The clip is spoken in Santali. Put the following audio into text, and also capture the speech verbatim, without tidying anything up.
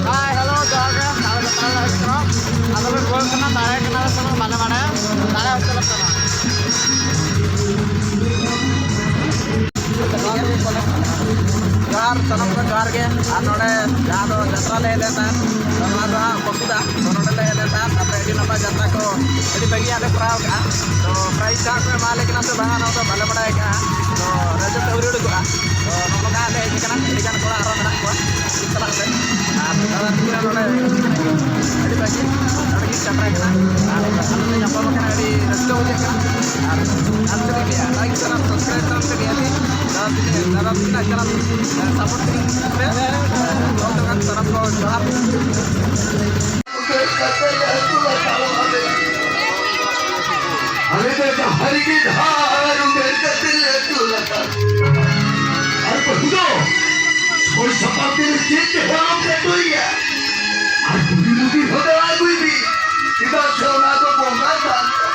ᱦᱟᱭ, ᱦᱮᱞᱳ, ᱡᱚᱦᱟᱨ ᱜᱮ᱾ ᱟᱞᱮ ᱫᱚ ᱛᱟᱞᱟ ᱨᱮ ᱥᱮᱱᱚᱜ᱾ ᱟᱫᱚ ᱞᱮ ᱨᱩᱣᱟᱹᱲ ᱠᱟᱱᱟ, ᱫᱟᱲᱮ ᱠᱟᱱᱟ ᱞᱮ ᱥᱮ ᱵᱟᱞᱮ ᱵᱟᱲᱟᱭᱟ᱾ ᱫᱟᱲᱮ ᱦᱚᱪᱚ ᱞᱮ ᱠᱟᱱᱟ᱾ ᱡᱚᱦᱟᱨ, ᱥᱟᱱᱟᱢ ᱠᱚ ᱡᱚᱦᱟᱨ ᱜᱮ᱾ ᱟᱨ ᱱᱚᱰᱮ ᱡᱟᱦᱟᱸ ᱫᱚ ᱡᱟᱛᱨᱟ ᱞᱮ ᱦᱮᱡ ᱞᱮᱱ ᱛᱟᱦᱮᱸᱫ, ᱱᱚᱣᱟ ᱫᱚ ᱦᱟᱸᱜ ᱵᱚᱥᱩᱫᱟ᱾ ᱛᱚ ᱱᱚᱰᱮ ᱞᱮ ᱦᱮᱡ ᱞᱮᱱ ᱛᱟᱦᱮᱸᱫ, ᱛᱟᱯᱚᱨᱮ ᱟᱹᱰᱤ ᱱᱟᱯᱟᱭ ᱡᱟᱛᱨᱟ ᱠᱚ ᱟᱹᱰᱤ ᱵᱷᱟᱹᱜᱤᱭᱟᱜ ᱞᱮ ᱠᱚᱨᱟᱣ ᱠᱟᱜᱼᱟ᱾ ᱛᱚ ᱯᱨᱟᱭᱤᱡᱽ ᱠᱚ ᱮᱢᱟ ᱞᱮ ᱠᱟᱱᱟ ᱥᱮ ᱵᱟᱝᱟ, ᱱᱚᱣᱟ ᱫᱚ ᱵᱟᱞᱮ ᱵᱟᱲᱟᱭ ᱠᱟᱜᱼᱟ᱾ ᱛᱚ ᱨᱟᱡᱚ ᱛᱮ ᱟᱹᱣᱨᱤ ᱩᱰᱩᱠᱚᱜᱼᱟ᱾ ᱛᱚ ᱱᱚᱜᱼᱚ ᱱᱚᱝᱠᱟ ᱞᱮ ᱦᱮᱡ ᱟᱠᱟᱱᱟ, ᱟᱹᱰᱤ ᱜᱟᱱ ᱠᱚᱲᱟ ᱟᱨᱦᱚᱸ ᱢᱮᱱᱟᱜ ᱠᱚᱣᱟ ᱪᱟᱞᱟᱜ ᱛᱮ᱾ ᱟᱨ ᱫᱟᱫᱟ ᱛᱟᱹᱠᱤᱱ ᱦᱚᱸ ᱱᱚᱰᱮ ᱟᱹᱰᱤ ᱵᱷᱟᱹᱜᱤ, ᱱᱚᱰᱮ ᱠᱤᱱ ᱥᱮᱴᱮᱨ ᱟᱠᱟᱱᱟ᱾ ᱟᱨ ᱟᱞᱮ ᱞᱮ ᱧᱟᱯᱟᱢ ᱟᱠᱟᱱᱟ, ᱟᱹᱰᱤ ᱨᱟᱹᱥᱠᱟᱹ ᱵᱩᱡᱷᱟᱹᱜ ᱠᱟᱱᱟ᱾ ᱟᱨ ᱟᱨ ᱪᱮᱫ ᱤᱧ ᱞᱟᱹᱭᱟ, ᱞᱟᱭᱤᱠ ᱥᱮᱭᱟᱨ ᱟᱨ ᱥᱟᱵᱥᱠᱨᱟᱭᱤᱵ ᱛᱟᱵᱚᱱ ᱯᱮ ᱱᱤᱦᱟᱹᱛᱤ᱾ ᱫᱟᱫᱟ ᱛᱟᱹᱠᱤᱱ, ᱫᱟᱫᱟ ᱛᱟᱹᱠᱤᱱᱟᱜ ᱪᱮᱱᱮᱞ ᱥᱟᱯᱳᱨᱴ ᱛᱟᱹᱠᱤᱱ ᱯᱮ᱾ ᱡᱚᱛᱚ ᱜᱟᱱ ᱥᱟᱱᱟᱢ ᱠᱚ ᱡᱚᱦᱟᱨ᱾ ᱟᱞᱮ ᱫᱚ ᱰᱟᱦᱟᱨᱤ ᱜᱮ ᱰᱟᱦᱟᱨ ᱩᱢᱮᱨ ᱠᱟᱛᱮ ᱞᱮ ᱟᱹᱛᱩ ᱞᱟᱛᱟᱨ᱾ ᱟᱨ ᱵᱟᱹᱦᱩ ᱫᱚ ᱥᱚᱭ ᱥᱟᱯᱟᱵ ᱛᱮ ᱪᱮᱫ ᱛᱮ ᱦᱚᱲ ᱮᱢ ᱠᱟᱴᱩᱭᱟ? ᱟᱨ ᱵᱩᱰᱷᱤ ᱵᱩᱰᱷᱤ ᱦᱚᱸ ᱫᱚ ᱟᱹᱜᱩᱭ ᱵᱤᱱ, ᱪᱮᱫᱟᱜ ᱥᱮ ᱚᱱᱟ ᱫᱚ ᱵᱚᱸᱜᱟ ᱫᱟᱱ ᱠᱟᱱᱟ᱾